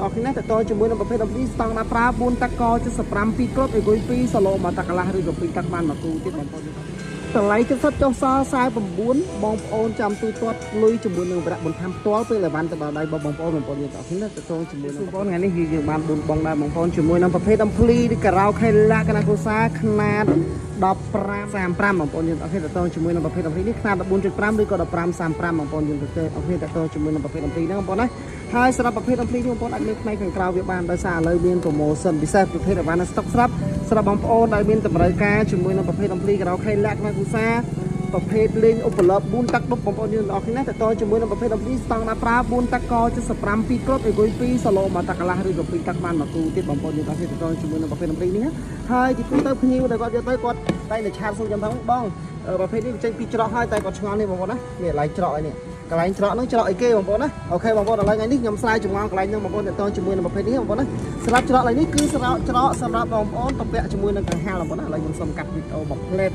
ទាំងអស់គ្នាណាតតជាមួយនឹងប្រភេទអំពីស្តង់ដាប្រើ4តាក់ក75 2គ្រាប់អេគុយ2សាឡូមកតាក់កន្លះឬក៏2តាក់បានមួយគូទៀតបងប្អូនតម្លៃ70ចុះសល់49បងប្អូនចាំទូទាត់លុយជាមួយនឹងវរៈបន្ថែមផ្ទាល់ពេលអីវ៉ាន់ទៅដល់ដៃបងប្អូនបងប្អូនយើងទាំងអស់គ្នាតតជាមួយនឹងបងប្អូនថ្ងៃនេះយើងបាន4បងដែរបងប្អូនជាមួយនឹងប្រភេទអំភ្លីឬការ៉ាអូខេលក្ខណៈគ្រួសារខ្នាត15 35បងប្អូនយើងទាំងអស់គ្នាតតជាមួយនឹងប្រភេទអំភ្លីនេះខ្នាត14.5ឬក៏15 35បងប្អូនយើងទាំងអស់គ្នាតតជាមួយនឹងប្រភេទអំភ្លីហ្នឹងបងប្អូនណាហើយសម្រាប់ប្រភេទអំភ្លីនេះបងប្អូនអាចមើលផ្នែកខាងក្រៅវាបានដោយសារឥឡូវមាន promotion ពិសេសប្រភេទអីវ៉ាន់ស្តុកស្រាប់សម្រាប់បងប្អូនដែលមានតម្រូវការជាមួយនឹងប្រភេទអំភ្លីការ៉ាអូខេលក្ខណៈគ្រួសារប្រភេទលេងឧបល4តាក់ដប់បងប្អូនយើងទាំងអស់គ្នាណាតតជាមួយនឹងប្រភេទអំភ្លីស្តង់ដាប្រើ4តាក់ក75 2គ្រាប់អេគុយ2សាឡូមកតាក់កន្លះឬក៏2តាក់បានមួយគូទៀតបងប្អូនយើងទាំងអស់គ្នាតតជាមួយនឹងប្រភេទអំភ្លីនេះហើយទីទូទៅភ្ញៀវដែលគាត់យកទៅគាត់តែនៅឆាតសួរខ្ញុំថាបងប្រភេទនេះចេញពីច្រកហើយតែគាត់ឆ្ងល់នេះបងប្អូនណានេះកន្លែងច្រកហើយនេះកន្លែងច្រកហ្នឹងច្រកអីគេបងប្អូនណាOK បងប្អូនឥឡូវថ្ងៃនេះខ្ញុំស្រាយចម្ងល់កន្លែងហ្នឹងបងប្អូនតតជាមួយនឹងប្រភេទនេះបងប្អូនណាសម្រាប់ច្រកកន្លែងនេះគឺច្រកច្រកសម្រាប់បងប្អូនពពាក់ជាមួយនឹងកង្ហារបងប្អូនណាឥឡូវខ្ញុំសូមកាត់វីដេអូមួយផ្លេត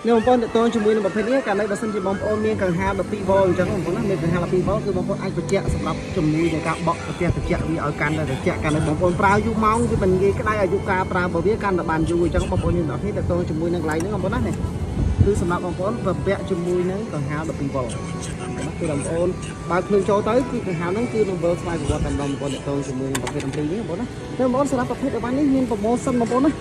នេះបងប្អូនតតជាមួយនឹងប្រភេទនេះកាលនេះបើសិនជាបងប្អូនមានកង្ហារ12វ៉ុលអញ្ចឹងបងប្អូនណាមានកង្ហារ12វ៉ុលគឺបងប្អូនអាចបញ្ជាក់សម្រាប់ជំនួយในការបក់ប្រទេសត្រជាក់វាឲ្យកាន់តែត្រជាក់កាលនេះបងប្អូនប្រើយូរម៉ោងវាមិនងាយក្តៅអាយុកាលប្រើរបស់វាកាន់តែបានយូរអញ្ចឹងបងប្អូនយើងទាំងអស់គ្នាតតជាមួយនឹងកន្លែងហ្នឹងបងប្អូនណានេះគឺសម្រាប់បងប្អូនពពាក់ជាមួយនឹងកង្ហារ12វ៉ុលគឺបងប្អូនបើភ្លើងចូលទៅគឺកង្ហារហ្នឹងគឺនឹងវិលស្វ័យប្រវត្តិតែម្ដងបងប្អូនតតជាមួយនឹងប្រភេទអំភ្លីនេះបងប្អូនណាតែបងប្អូនសម្រាប់ប្រភេទអីវ៉ាន់នេះមាន promotion បងប្អូនណា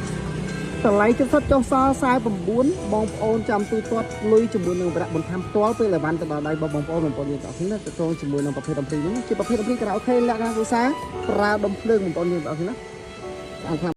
តម្លៃ70ចុះសល់49បងប្អូនចាំទូទាត់លុយជាមួយនឹងវរៈបន្ថែមផ្ទាល់ពេលអីវ៉ាន់ទៅដល់ដៃបងប្អូនបងប្អូនយើងទាំងអស់គ្នាតតជាមួយនឹងប្រភេទអំភ្លីនេះជាប្រភេទអំភ្លីការ៉ាអូខេលក្ខណៈគ្រួសារប្រើដុំភ្លើងបងប្អូនយើងទាំងអស់គ្នាណាស្អាតខ្លាំង។